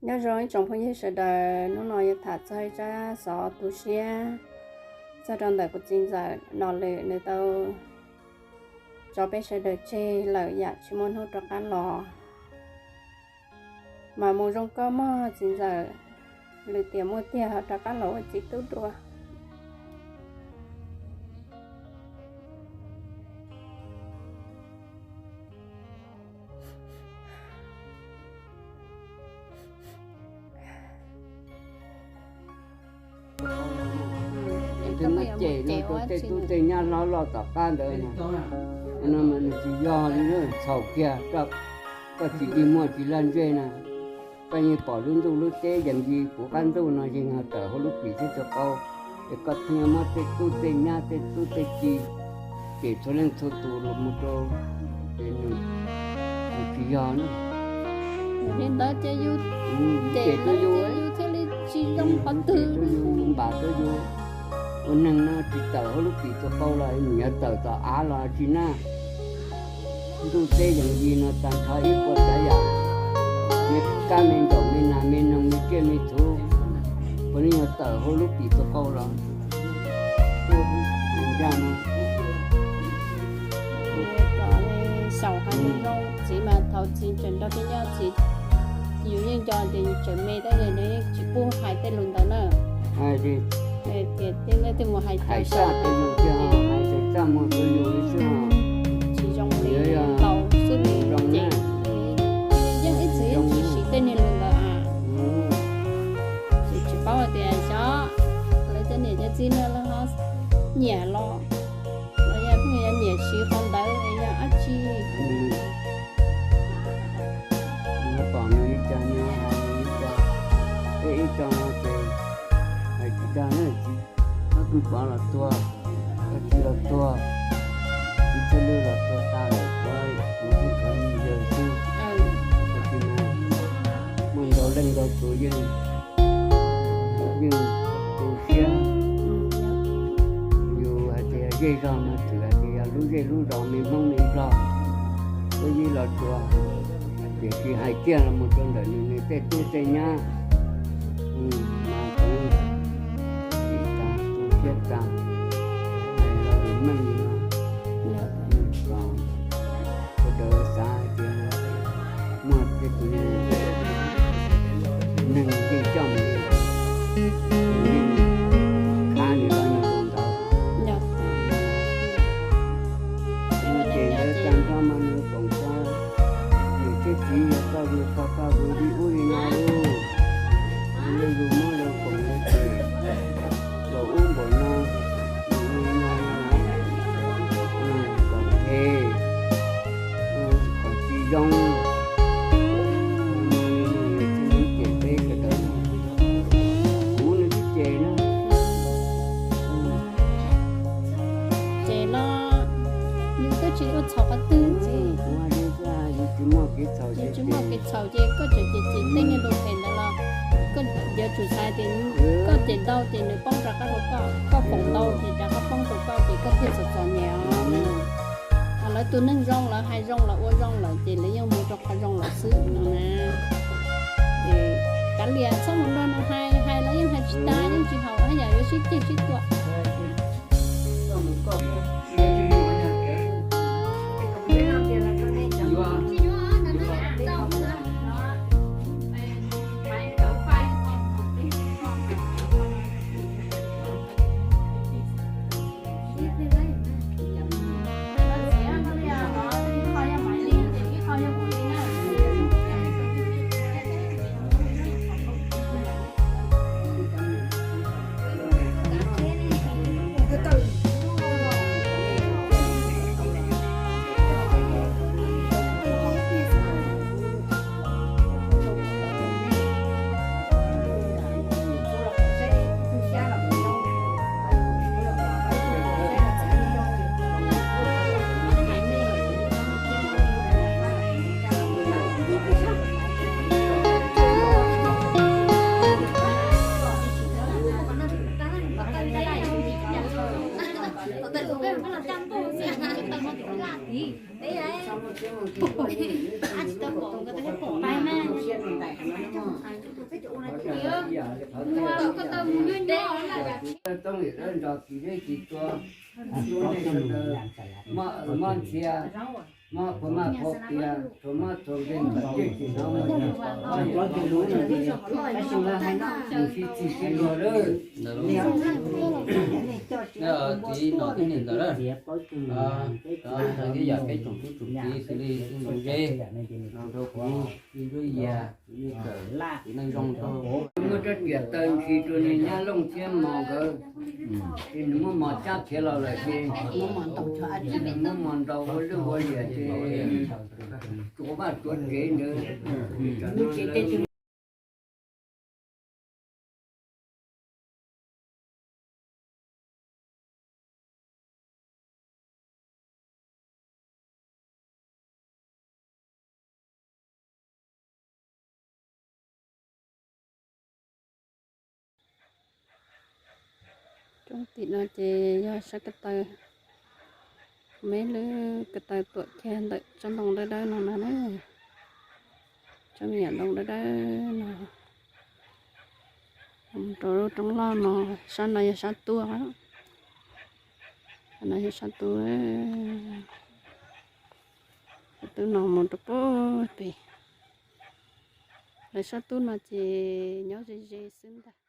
Nyob zoo ib tsoom phooj ywg sawv daws, hnub no yuav tham txog ib tsab xov tu siab txog rau ntawm kuv txiv ntxawm Nom Lwm, nws tau tso peb sawv daws tseg lawm yam tsis muaj hnub rov qab los. Mas mus zoo koj mog txiv ntxawm, lwm tiam muaj tiag ho rov qab los ua txiv tub dua. Twb muab cem no rau tej tub tej nyab hlob loj tom qab ntawd no, nws tsis yog li, txhaum kiag, koj tsis dig muag tsis laj ntseg na. Koj yeej pom lub ntuj lub teb yees yig puv qab ntuj no yeej ho tawm hauv lub pim thiab txog qau, es koj thiaj muab tej tub tej nyab tej tub tej ki cem txhua leej txhua tus los mus rau, ces nws tsis yog na. Li ntawd ces yus cem rau yus, yus thiaj li tsis zoo qhov twg, yus npam rau yus. Ua neeg no tsis tawm hauv lub pim txog qau los nws yuav tawm tom av los tsis na. Ntuj teb yees yig no tag nrho ib puas tsav yam, me kab me ncaum me nas me noog me tsiaj me txhu, puav leej yog tawm hauv lub pim txog qau los. Xaus hais zoo zoo txiv mas thaum txiv tseem nrog peb nyob txiv, yus yeej nco tias yus tseem me tab sis nws yeej tsis pub hais tej lus ntawd na. Hais tias, tias leej twg mus hais, hais txaj rau yus tiag, hais txaj muag rau yus li xwb. Tsis zoo li, tau xwb li, zoo na. Yeej ib txwm yeej tsis siv tej niag lus ntawd a. Tsis, tsis paub hais tias xyov lawv cov niam cov txiv no lawv ho nyiam los, los yog pheej yuav nyiam siv qhov ntawd yog dab tsi. Nws pom nws li cas nws hais nws li cas, peb ib co no ces hais tsis dag na, txiv, koj pw pov los tuag, koj txiv los tuag, txiv txawj lwj los tuag tas lawm, kuv, kuv kuj tshuav yawg xwb. Muaj ntau leej ntau tus yeej, yeej tu siab. Yus hais tias zej zog no txwm hais tias yog lub zej lub zos me Hmoob me Nplog, kuj yeej los tsuas, tiam sis hais kiag los mus rau ntawm nws, nws tej tub tej nyab, mas tu siab tas, hais los lus meej li no, kom sawv daws xav hais tias muaj tej tus neeg yeej coj mus li, yeej khav nws los nws tus ntawd. Ces ntawd tag nrho mas nws koom txog niam thiab txiv yog koj vwm txog koj vwm li ub li no lauj. Lawv yus muab lawv koom lawv cem npaum ub npaum no, npaum no npaum no, kom phem, kom tsis zoo. Nws tsis cem peb sawv daws, kuv nws tsis cem na. Ces no yus twb tsis ua txhaum qhov twg, kuv hais li xwb, yus tsis muaj kev txhaum, yus tsis muaj kev txhaum ces koj tseem cem cem tej niag lus phem ntawd los koj yuav tsum xav tias koj cem ntau ces nws poob rov qab rau koj, koj foom ntau ces rov qab poob rau koj ces koj thiaj txom txom nyem os. Lawv tus neeg zoo lawv hais zoo lawv ua zoo lawm ces lawv yeej mus rau qhov zoo lawm xwb no na. Ces kav liam txhob mus nrog nws hais, hais los yeej hais tsis tas, yeej tsis haum, haj yam yuav sib ceg sib tua. Toob Lis Dawb nrog txiv zeb txiv tuab, tuab nej sawv daws maj ua maj ntxhia, maj pov maj pov piav, txhua maj txhua nkeeg kom tej tsis hnov muaj tsis pom, tab sis sib txig sib luag lawm. Txiv no thiab niam ntawd, ib yam peb tsoom tub tsoom kiv xws li txiv Ntxoov Zeb, rau kuv txiv Ntsuab Yias, txiv Neej Zoo rau kuv. Muab rab riam taw ntshis rau nws nyab Looj thiab Mos nkawd, ces nws muab mos cab khiav los lawm ces nws muab mos ntaus ua lwj ua liam ces tsuav vaj tsuav tsev ntawd. Roob tim no ces yog sab ko taw, me lub ko taw tuam kiag ntawm tsob ntoo dawb dawb no na. Tsob me nyuam ntoo dawb dawb no, mus rau lub roob loj no, sab no yog sab tuaj, no yog sab tuaj, sab tuaj no mus rau pem. Lawv sab tuaj no ces nyob ze ze xwb ntag.